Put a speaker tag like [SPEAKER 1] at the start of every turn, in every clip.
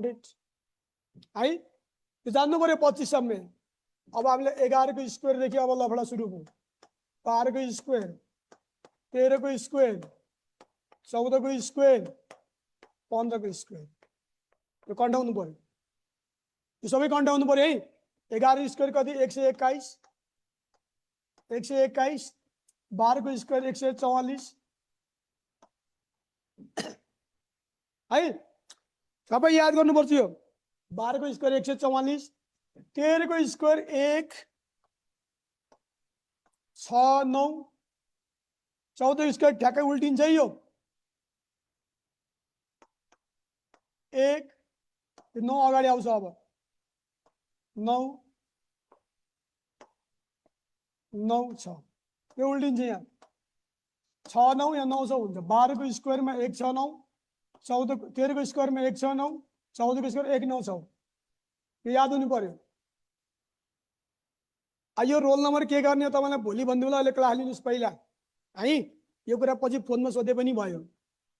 [SPEAKER 1] 100 है यो जान्नु पर्यो 25 सम्म। अब हामीले 11 को स्क्वायर देखि अब लफडा सुरु भयो। 12 को स्क्वायर, 13 को स्क्वायर, 14 को स्क्वायर, 15 को स्क्वायर, यो कन्टाउनु पर्यो। यो सबै कन्टाउनु पर्यो है। 11 स्क्वायर कति 121, 121, 12 को स्क्वायर 144 है। सबै याद गर्नुपर्छ यो। 12 को स्क्वायर 144, 13 को स्क्वायर 169, 14 स्क्वायर ठ्याक्कै उल्टिन्छ है यो 1 9 अगाडि आउँछ। अब 9 9 6 यो उल्टिन्छ यहाँ 6 9 या 9 6 हुन्छ। 12 को स्क्वायरमा 169, 14 13 को स्क्वायरमा 169, 14 को स्क्वायर 196 यो याद हुनु पर्यो। यो रोल नम्बर के गर्ने तपाईलाई भोलि भन्दिनु होला। अहिले क्लास लिनुस् पहिला है। यो कुरा पछि फोनमा सोधे पनि भयो।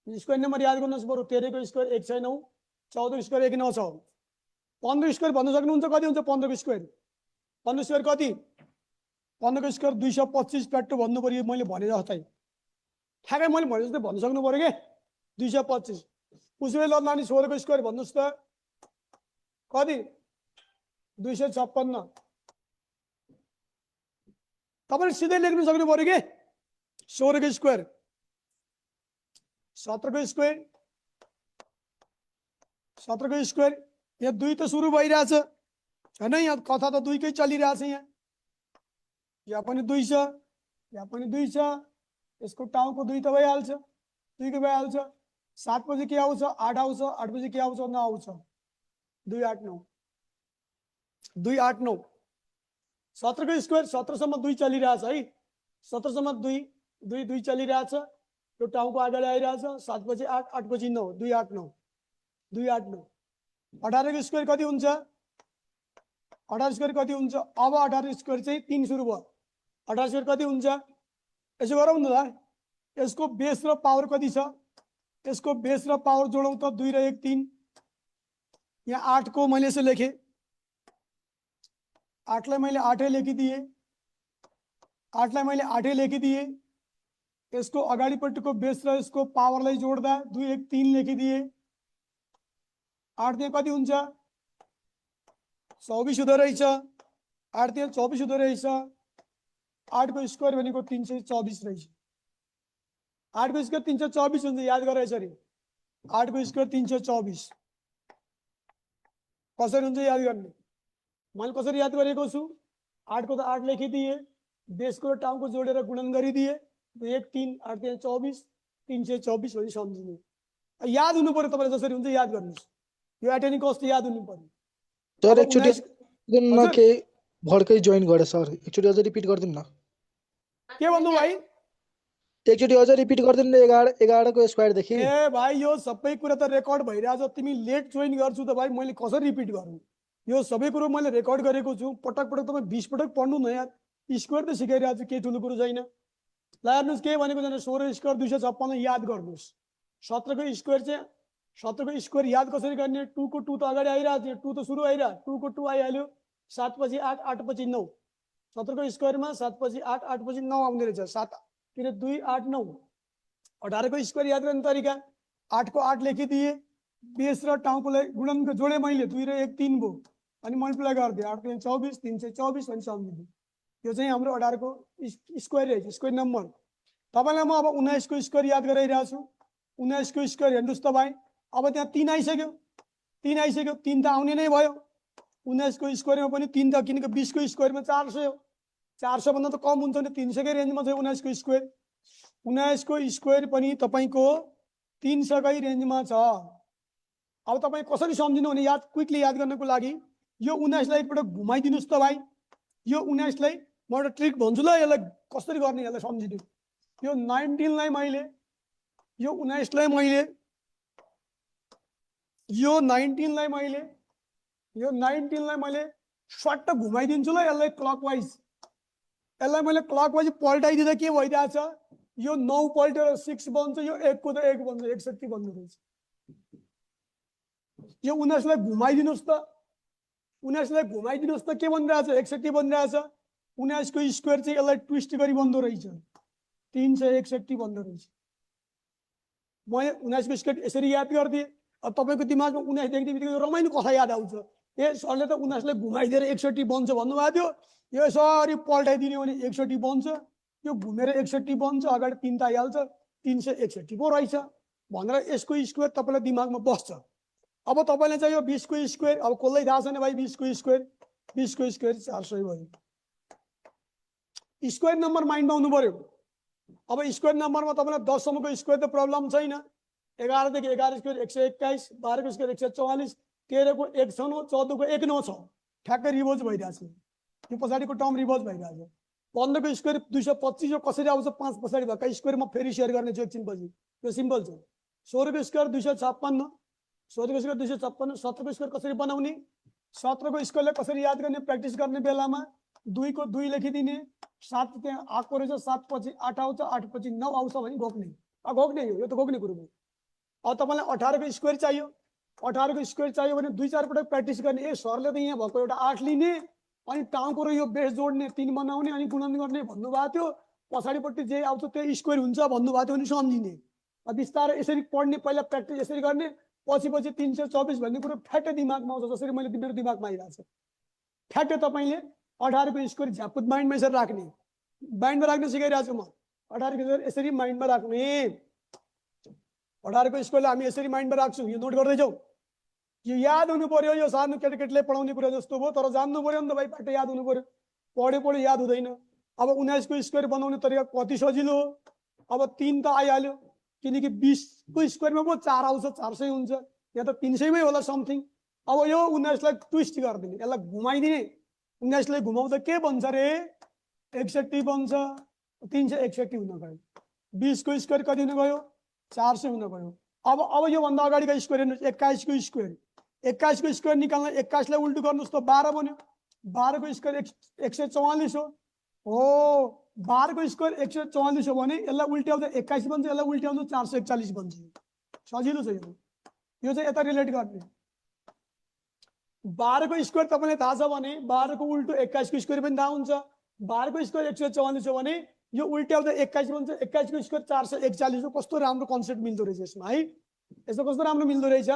[SPEAKER 1] स्क्वायर नम्बर याद गर्नुस् बरु। 13 को स्क्वायर 196, 14 को स्क्वायर 196, 15 स्क्वायर भन्न सक्नुहुन्छ कति हुन्छ 15 को स्क्वायर? 15 स्क्वायर कति? 15 को स्क्वायर 225 प्याट्टो भन्नु पर्यो। मैले भने जस्तै ठ्याक्कै मैले भने जस्तै भन्न सक्नु पर्यो के 225। उसले ल नानी 16 को स्क्वायर भन्नुस् त कति 256। तपाईले सिधै लेख्न सक्नु पर्यो के 16 को स्क्वायर, 17 को स्क्वायर, 17 को स्क्वायर। यहाँ 2 त सुरु भइरहेछ हैन। यहाँ कथा त 2 कै चलिरहेछ। यहाँ पनि 2 छ, यहाँ पनि 2 छ। यसको टाउको 2 त भइहाल्छ, 2 को भइहाल्छ। 7 पछि के आउँछ 8 आउँछ, 8 पछि के आउँछ 9 आउँछ। 2 8 9, 2 8 9। 17 को स्क्वायर 17 सम्म 2 चलिरहेछ है। 17 सम्म 2 2 2 चलिरहेछ। यो टाउको अगाडि आइरहेछ। 7 पछि 8, 8 पछि 9, 2 8 9, 2 8 9। 18 को स्क्वायर कति हुन्छ? 18 स्क्वायर कति हुन्छ? अब 18 स्क्वायर चाहिँ 3 सुरु भयो। 18 स्क्वायर कति हुन्छ? यसो गरौँ न त। यसको बेस र पावर कति छ? यसको बेस र पावर जोडौँ त 2 र 1 3। यहाँ 8 को मैले यसो लेखेँ। 8 लाई मैले 8 लेखिदिए, 8 लाई मैले 8 लेखिदिए। यसको अगाडिपट्टिको बेस र यसको पावरलाई जोड्दा 2 1 3 लेखिदिए। 8 त्यहाँ कति हुन्छ? 24 हुँदो रहेछ। 8 त्यहाँ 24 हुँदो रहेछ। 8 को स्क्वायर भनेको 324 रहेछ। 8 को स्क्वायर 324 हुन्छ। याद गरेर यसरी 8 को स्क्वायर 324 कसरी हुन्छ याद गर्ने। मैले कसरी याद गरेको छु? 8 को त 8 लेखिदिए, बेसको र टाउको जोडेर गुणन गरिदिए। 2 1 3, 8 त्यहाँ 24, 324 भनी सम्झिने। याद हुनु पर्यो। तपाईले जसरी हुन्छ याद गर्नुस्। यो एटेनी कस्ट याद हुनु पर्यो।
[SPEAKER 2] सर एकचोटी दिनमा के भड्कै जोइन गरे सर। एकचोटी अझ रिपिट गर्दिनु न।
[SPEAKER 1] के भन्नु भाइ?
[SPEAKER 2] एकचोटी अझ रिपिट गर्दिनु न। 11 को स्क्वायर देखि।
[SPEAKER 1] ए भाइ यो सबै कुरा त रेकर्ड भइरहेछ। तिमी लेट जोइन गर्छु त भाइ मैले कसरी रिपिट गर्नु? यो सबै कुरो मैले रेकर्ड गरेको छु। पटक पटक तपाईँ 20 पटक पढ्नु न यार। स्क्वायर त सिकाइरहेको छु, के ठुलो कुरो छैन। ल हेर्नुहोस् के भनेको छैन। 16 स्क्वायर 256 याद गर्नुहोस्। 17 को स्क्वायर चाहिँ 17 को स्क्वायर याद कसरी गर्ने? 2 को 2 त अगाडि आइरहेको थियो। 2 त सुरु आइरह। 2 को 2 आइहाल्यो। 7 पछि 8, 8 पछि 9। 17 को स्क्वायरमा 7 पछि 8, 8 पछि 9 आउँदो रहेछ। 7 किन 2 8 9। 18 को स्क्वायर याद गर्ने तरिका 8 को 8 लेखिदिए। बेस र टाउकोलाई गुणन जोडे मैले। 2 र 1 3 भयो अनि मल्टिप्लाई गरिदिए। 8 3 24, 324 अनि सम्झिदिए। यो चाहिँ हाम्रो 18 को स्क्वायर रहेछ। Square number. तपाईलाई म अब 19 को स्क्वायर याद गराइरहेको छु। 19 को स्क्वायर हेर्नुहोस् त भाइ। अब त्यहाँ 3 आइसक्यो। 3 आइसक्यो। 3 त आउने नै भयो। 19 को स्क्वायरमा पनि 3 त किनकि 20 को स्क्वायरमा 400 हो। 400 भन्दा त कम हुन्छ नि। 300 कै रेन्जमा छ 19 को स्क्वायर। 19 को स्क्वायर पनि तपाईको 300 कै रेन्जमा छ। अब तपाई कसरी सम्झिनु भने याद क्विकली याद गर्नको लागि यो 19 लाई एकपटक घुमाइदिनुस् त भाइ। यो 19 लाई म एउटा ट्रिक भन्छु ल। यसलाई कसरी गर्ने यसलाई सम्झिदिनु। यो 19 लाई मैले यो 19 लाई मैले यो 19 लाई मैले यो 19 लाई मैले स्वाट्ट घुमाइदिन्छु ल। यसलाई क्लकवाइज यसलाई मैले क्लकवाइज पल्टाइदिँदा के भइरहेछ? यो 9 पल्टेर 6 बन्छ। यो 1 को त 1 बन्छ। 61 बन्नु रहेछ। यो 19लाई घुमाइदिनुहोस् त, 19लाई घुमाइदिनुहोस् त, के भनिरहेछ 61 भनिरहेछ। 19 को स्क्वायर चाहिँ यसलाई ट्विस्ट गरी बन्दो रहेछ 361 बन्दो रहेछ। मैले 19 को स्क्वायर यसरी याद गरिदिएँ। अब तपाईँको दिमागमा 19 देख्ने बित्तिकै रमाइलो कथा याद आउँछ, ए सरले त 19लाई घुमाइदिएर 61 बन्छ भन्नुभएको थियो, यो यसरी पल्टाइदिने भने 61 बन्छ, यो घुमेर 61 बन्छ, अगाडि 3 त आइहाल्छ, 361 पो रहेछ भनेर यसको स्क्वायर तपाईँलाई दिमागमा बस्छ। अब तपाईँले चाहिँ यो 20 को स्क्वायर, अब कसलाई थाहा छैन भाइ 20 को स्क्वायर, 20 को स्क्वायर 400 भयो। स्क्वायर नम्बर माइन्डमा आउनु पर्यो। अब स्क्वायर नम्बरमा तपाईँलाई 10 सम्मको स्क्वायर त प्रब्लम छैन, 11 देखि 11 स्क्वायर 121, 12 को स्क्वायर 144, 13 को 1 छ 9, 14 को 1 9 छ, ठ्याक्कै रिभोज भइरहेछ, यो पछाडिको टर्म रिभोज भइरहेछ। 15 को स्क्वायर 225 यो कसरी आउँछ, 5 पछाडि भएका स्क्वायर म फेरि सेयर गर्नेछु एकछिनपछि, यो सिम्पल छ। 16 को स्क्वायर 256, 16 को स्क्वायर 256, 17 को स्क्वायर कसरी बनाउने, 17 को स्क्वायरलाई कसरी याद गर्ने, प्र्याक्टिस गर्ने बेलामा 2 को 2 लेखिदिने, 7 त्यहाँ आएको रहेछ, 7 पछि 8 आउँछ, 8 पछि 9 आउँछ भने घोक्ने, घोक्ने यो त घोक्ने कुरो भयो। अब तपाईँलाई 18 को स्क्वायर चाहियो, 18 को स्क्वायर चाहियो भने 2-4 पटक प्र्याक्टिस गर्ने। ए सरले त यहाँ भएको एउटा 8 लिने अनि टाउको र यो बेस जोड्ने, 3 बनाउने अनि गुणन गर्ने भन्नुभएको थियो, पछाडिपट्टि जे आउँछ त्यो स्क्वायर हुन्छ भन्नुभएको थियो भने सम्झिने। बिस्तारै यसरी पढ्ने, पहिला प्र्याक्टिस यसरी गर्ने, पछि 324 भन्ने कुरो फ्याट्टै दिमागमा आउँछ, जसरी मैले मेरो दिमागमा आइरहेको छ। फ्याट्टै तपाईँले 18 को स्क्वायर झ्यापुत माइन्डमा यसरी राख्ने, माइन्डमा राख्न सिकाइरहेको छु म। 18 को स्क्वायर यसरी माइन्डमा राख्ने, 18 को स्क्वायरलाई हामी यसरी माइन्डमा राख्छौँ, यो नोट गर्दै जाउँ। यो याद हुनु पर्यो, यो सानो केटाकेटीले पढाउने कुरा जस्तो भयो, तर जान्नु पर्यो नि त भाइ, पाटो याद हुनु पर्यो, पढ्यो याद हुँदैन। अब 19 को स्क्वायर बनाउने तरिका कति सजिलो हो। अब 3 त आइहाल्यो, किनकि 20 को स्क्वायरमा पो 4 आउँछ, 400 हुन्छ, यहाँ त 300 मै होला समथिङ। अब यो 19लाई ट्विस्ट गरिदिने, यसलाई घुमाइदिने, 19लाई घुमाउँदा के बन्छ रे, 61 बन्छ, 361 हुन गयो। 20 को स्क्वायर कति हुन गयो, 400 हुन गयो। अब योभन्दा अगाडिको स्क्वायर हेर्नुहोस्, 21 को स्क्वायर, 21 को स्क्वायर निकाल्न 21 लाई उल्टो गर्नुहोस् त 12 बन्यो, 12 को स्क्वायर 144 हो, 12 को स्क्वायर 144 हो भने यसलाई उल्ट्याउँदा 21 बन्छ, यसलाई उल्ट्याउँदा 441 बन्छ। सजिलो छ यो चाहिँ यता रिलेट गर्ने। 12 को स्क्वायर तपाईँलाई थाहा छ भने 12 को उल्टो 21 को स्क्वायर पनि थाहा हुन्छ। 12 को स्क्वायर 144 हो भने यो उल्ट्याउँदा 21 बन्छ, 21 को स्क्वायर 441 हो। कस्तो राम्रो कन्सेप्ट मिल्दो रहेछ यसमा है, यसो कस्तो राम्रो मिल्दो रहेछ।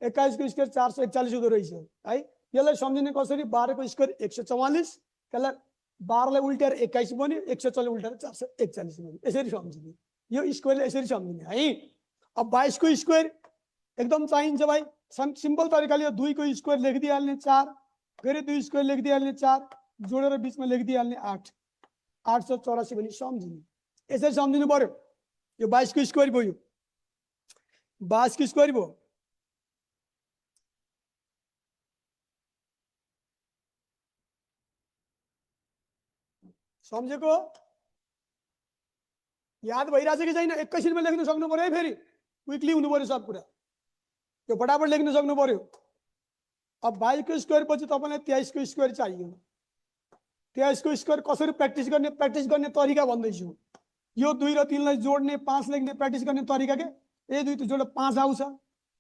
[SPEAKER 1] 21 को स्क्वायर 441 हुँदो रहेछ है। यसलाई सम्झिने कसरी, 12 को स्क्वायर 144, त्यसलाई 12 लाई उल्ट्याएर 21 बन्यो, 144 उल्ट्याएर 441 बन्यो, यसरी सम्झिने। यो स्क्वायरलाई यसरी सम्झिने है। अब 22 को स्क्वायर एकदम चाहिन्छ भाइ, सिम्पल तरिकाले यो 2 को स्क्वायर लेखिदिइहाल्ने 4, फेरि 2 स्क्वायर लेखिदिइहाल्ने 4, जोडेर बिचमा लेखिदिइहाल्ने 8, 884 भने सम्झिने, यसरी सम्झिनु पर्यो। यो 22 को स्क्वायर भयो, 22 को स्क्वायर भयो। सम्झेको, याद भइरहेछ कि छैन, एकैछिनमा लेख्न सक्नु पर्यो है, फेरि क्विकली हुनु पर्यो सब कुरा, यो फटाफट लेख्न सक्नु पर्यो। अब 22 को स्क्वायर पछि तपाईँलाई 23 को स्क्वायर चाहियो। 23 को स्क्वायर कसरी प्र्याक्टिस गर्ने, प्र्याक्टिस गर्ने तरिका भन्दैछु। यो 2 र 3 लाई जोड्ने, 5 लेख्ने प्र्याक्टिस गर्ने तरिका के, ए 2 त जोडेर 5 आउँछ,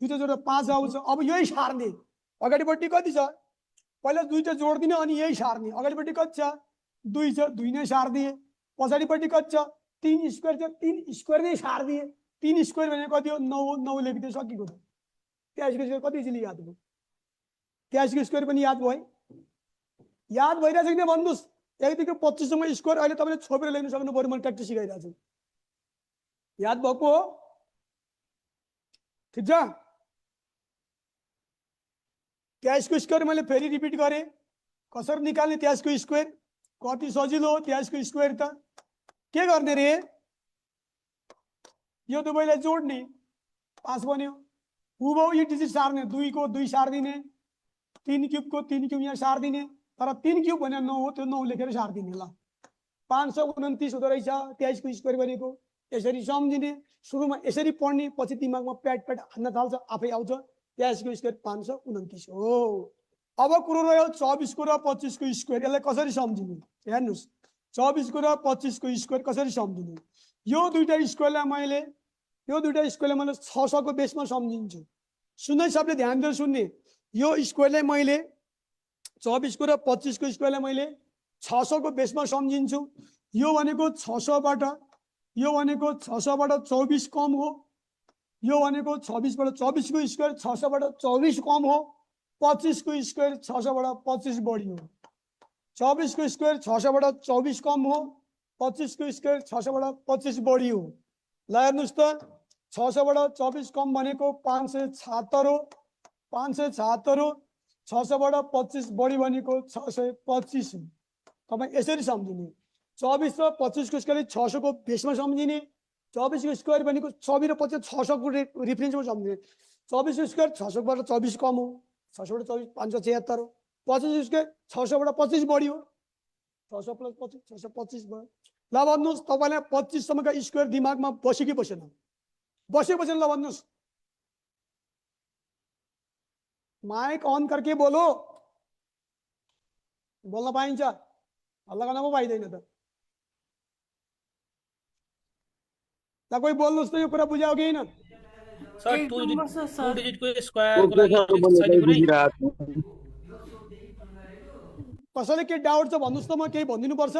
[SPEAKER 1] 2 त जोडेर 5 आउँछ। अब यही सार्ने, अगाडिपट्टि कति छ, पहिला 2 त जोड्दिने अनि यही सार्ने। अगाडिपट्टि कति छ, 2 छ, 2 नै सारिदिए। पछाडिपट्टि कति छ, 3 स्क्वायर छ, 3 स्क्वायर नै सारिदिए। 3 स्क्वायर भनेको कति हो, 9, 9 लेखिदिए, सकिएको छ। 23 को स्क्वायर कति इजिली याद भयो, 23 को स्क्वायर पनि याद भयो है। याद भइरहेछ कि भन्नुहोस्। एकदेखि 25 सम्म स्क्वायर अहिले तपाईँले छोपेर लेख्न सक्नु पर्यो, मैले प्र्याक्टिस सिकाइरहेको छु। याद भएको हो, ठिक छ। 23 को स्क्वायर मैले फेरि रिपिट गरेँ, कसरी निकाल्ने 23 को स्क्वायर, कति सजिलो हो। 23 को स्क्वायर त के गर्ने रे, यो दुवैलाई जोड्ने, 5 बन्यो। हुबहु यो डिजिट सार्ने, 2 को 2 सारिदिने, 3 क्युब को 3 क्युब यहाँ सारिदिने, तर 3 क्युब भने 9 हो, त्यो 9 लेखेर सारिदिने। ल 529 हुँदो रहेछ 23 को स्क्वायर गरेको। यसरी सम्झिने, सुरुमा यसरी पढ्ने, पछि दिमागमा प्याट प्याट हान्न थाल्छ, आफै आउँछ। 23 को स्क्वायर 529 हो। अब कुरो रह्यो 24 को र 25 को स्क्वायर, यसलाई कसरी सम्झिने हेर्नुहोस्। 24 को र 25 को स्क्वायर कसरी सम्झिने, यो दुईटा स्क्वायरलाई मैले 600 को बेसमा सम्झिन्छु। सुन्ने सबले ध्यान दिएर सुन्ने, यो स्क्वायरलाई मैले 24 को र 25 को स्क्वायरलाई मैले 600 को बेसमा सम्झिन्छु। यो भनेको 600 बाट 24 कम हो। यो भनेको 26 बाट 24 को स्क्वायर 600 बाट 24 कम हो। 25 को स्क्वायर 600 बाट 25 बढी हो। 24 को स्क्वायर 600 बाट 24 कम हो। 25 को स्क्वायर 600 बाट 25 बढी हो। ल हेर्नुस् त 600 बाट 24 कम भनेको 576 हो। 576 हो। 600 बाट 25 बढी भनेको 625 हो। तपाईं यसरी सम्झिने, 24 र 25 को स्क्वायर 600 को बेसमा सम्झिने। 24 को स्क्वायर भनेको 24 र 25 600 को रिफरेन्समा सम्झिने। 24 को स्क्वायर 600 बाट 24 कम हो। 600 बाट 24 576 हो। 25 को स्क्वायर 600 बाट 25 बढी हो। 600 प्लस 25 625 भयो। ल भन्नुस् तपाईलाई 25 सम्मका स्क्वायर दिमागमा बस्यो कि बसेन? बस्यो बसेन? ल भन्नुस्। माइक अन करके बोलो। बोल्न पाइन्छ? हल्ला गर्न पो पाइदैन त। ल कोही बोल्नुस् त, यो कुरा बुझ्यो कि हैन?
[SPEAKER 3] सर 2 डिजिट को स्क्वायर को लागि छैन कुनै?
[SPEAKER 1] कसैले के डाउट छ भन्नुस् त, म केही भनिदिनु पर्छ?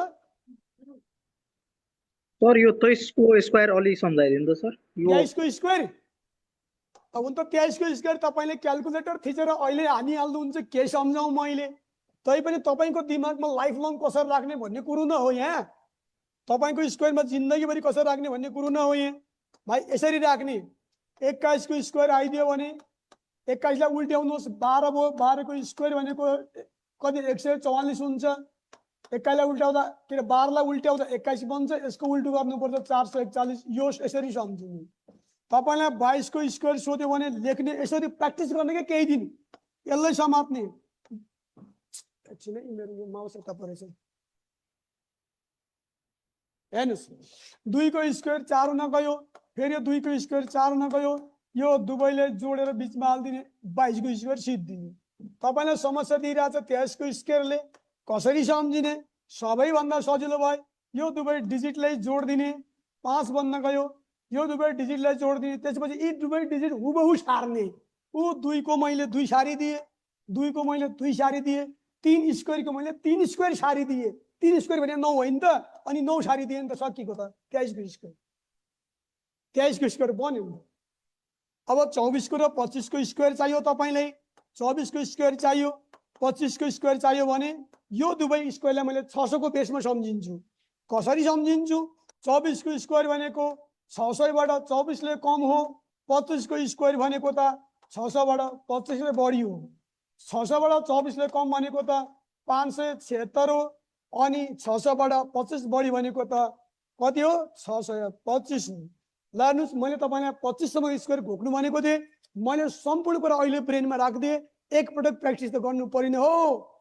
[SPEAKER 4] सर यो 23 को स्क्वायर अलि सम्झाइदिनु त सर। यो
[SPEAKER 1] 23 को स्क्वायर अब हुन त 23 को स्क्वायर तपाईले क्याल्कुलेटर थिचेर अहिले हानिहाल्नुहुन्छ के सम्झाउ मैले। तै पनि तपाईको दिमागमा लाइफ लङ कसरी राख्ने भन्ने कुरो न हो यहाँ। तपाईको स्क्वायरमा जिन्दगीभरि कसरी राख्ने भन्ने कुरो न हो यहाँ। भाइ यसरी राख्ने, 21 को स्क्वायर आइदियो भने 21 लाई उल्ट्याउनुहोस्, 12 भयो। 12 को स्क्वायर भनेको कति 144 हुन्छ। 21 लाई उल्ट्याउँदा के अरे 12 लाई उल्ट्याउँदा 21 बन्छ। यसको उल्टो गर्नुपर्छ 441। यो यसरी सम्झिनु। तपाईलाई 22 को स्क्वायर सोध्यो भने लेख्ने, यसरी प्र्याक्टिस गर्ने के केही दिन, यसलाई समात्ने। एकछिन है, मेरो यो माउस यता परेछ। हेर्नुस् 2 को स्क्वायर 4 हुन गयो, फेरि 2 को स्क्वायर 4 हुन गयो। यो दुवैले जोडेर बीचमा हाल्दिने, 22 को स्क्वायर सिद्धिने। तपाईलाई समस्या दिइरहेछ 23 को स्क्वायरले कसरी सम्झिने, सबैभन्दा सजिलो भयो। यो दुवै डिजिटलाई जोड्दिने, 5 बन्न गयो। यो दुवै डिजिटलाई जोड्दिने, त्यसपछि यी दुवै डिजिट हुबहु सार्ने। ऊ 2 को मैले 2 सारी दिए, 2 को मैले 2 सारी दिए, 3 स्क्वायर को मैले 3 स्क्वायर सारी दिए। 3 स्क्वायर भने 9 होइन त, अनि 9 सारी दिए नि त सकिएको त। 23 को स्क्वायर 23 को स्क्वायर बन्यो नि। अब 24 को र 25 को स्क्वायर चाहियो तपाईलाई। 24 को स्क्वायर चाहियो, 25 को स्क्वायर चाहियो भने यो दुवै स्क्वायरलाई मैले 600 को बेसमा सम्झिन्छु। कसरी सम्झिन्छु? 24 को स्क्वायर भनेको 600 बाट 24 ले कम हो। 25 को स्क्वायर भनेको त 600 बाट 25 ले बढी हो। 600 बाट 24 ले कम भनेको त 576 हो। अनि 600 बाट 25 बढी भनेको त कति हो? 625 हो। ल हेर्नुस्, मैले तपाईलाई 25 सम्म स्क्वायर घोक्नु भनेको थिएँ। मैले सम्पूर्ण कुरा अहिले ब्रेनमा राख्दिए। एकपटक प्र्याक्टिस त गर्नु पर्ने हो।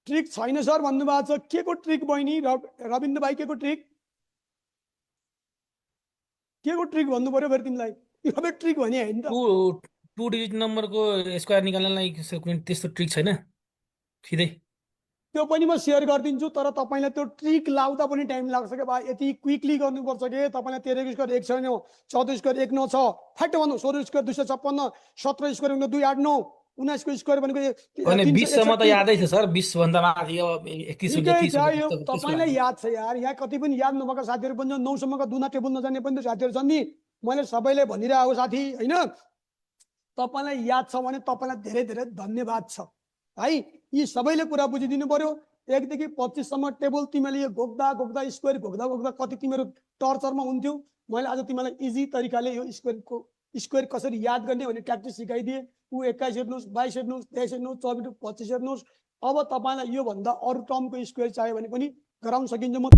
[SPEAKER 1] ट्रिक छैन सर भन्नुभएको छ। के को ट्रिक बहिनी? रविन्द्र भाइ के को ट्रिक? के को ट्रिक भन्नु पर्यो फेरि तिमीलाई? यो अब ट्रिक भने हैन त।
[SPEAKER 3] 2 डिजिट नम्बरको स्क्वायर निकाल्नलाई कुनै त्यस्तो ट्रिक छैन सिधै?
[SPEAKER 1] त्यो पनि म सेयर गरिदिन्छु, तर तपाईलाई त्यो ट्रिक लाउँदा पनि टाइम लाग्छ के भाइ। यति क्विकली गर्नुपर्छ के। तपाईलाई 13 स्क्वायर 1 छैन, 14 स्क्वायर 1 9 छ, फ्याक्ट भन्नु। 16 स्क्वायर 256, 17 स्क्वायर 289, 19 को स्क्वायर भनेको
[SPEAKER 3] अनि 20 सम्म त यादै छ सर। 20 भन्दा माथि अब 31 हुन्छ 30 हुन्छ।
[SPEAKER 1] तपाईलाई याद छ यार। यहाँ कति पनि याद नभएका साथीहरू पनि 9 सम्मका दुना टेबल नजान्ने पनि त साथीहरू छन् नि। मैले सबैले भनिरहेको साथी हैन। तपाईलाई याद छ भने तपाईलाई धेरै धेरै धन्यवाद छ है। यी सबैले कुरा बुझिदिनु पर्यो। 1 देखि 25 सम्म टेबल तिमीले यो घोक्दा घोक्दा स्क्वायर घोक्दा घोक्दा कति तिमीहरू टर्चरमा हुन्थ्यौ। मैले आज तिमीलाई इजी तरिकाले यो स्क्वायर कसरी याद गर्ने भन्ने ट्याक्टिक सिकाइदिए। ऊ 21 हेर्नुहोस्, 22 हेर्नुहोस्, 23 हेर्नुहोस्, 24 25 हेर्नुहोस्। अब तपाईलाई यो भन्दा अरू टर्मको स्क्वायर चाहियो भने पनि गराउन सकिन्छ। म